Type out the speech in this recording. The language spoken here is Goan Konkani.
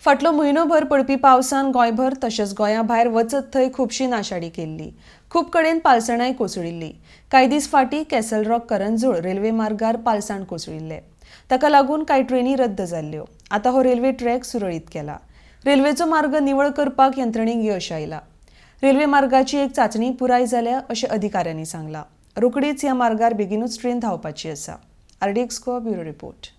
फाटलो म्हयनोभर पडपी पावसान गोंयभर तशेंच गोंया भायर वचत थंय खुबशी नाशाडी केल्ली. खूब कडेन पालसणांय कोसळिल्ली. कांय दीस फाटीं कॅसलरॉक करंजोळ रेल्वे मार्गार पालसाण कोसळिल्लें. ताका लागून कांय ट्रेनी रद्द जाल्ल्यो. आतां हो रेल्वे ट्रॅक सुरळीत केला. रेल्वेचो मार्ग निवळ करपाक यंत्रणेक यश आयलां. रेल्वे मार्गाची एक चांचणी पुराय जाल्या अशें अधिकाऱ्यांनी सांगलां. रोखडीच ह्या मार्गार बेगिनूच ट्रेन धांवपाची आसा. RDX Goa, bureau report.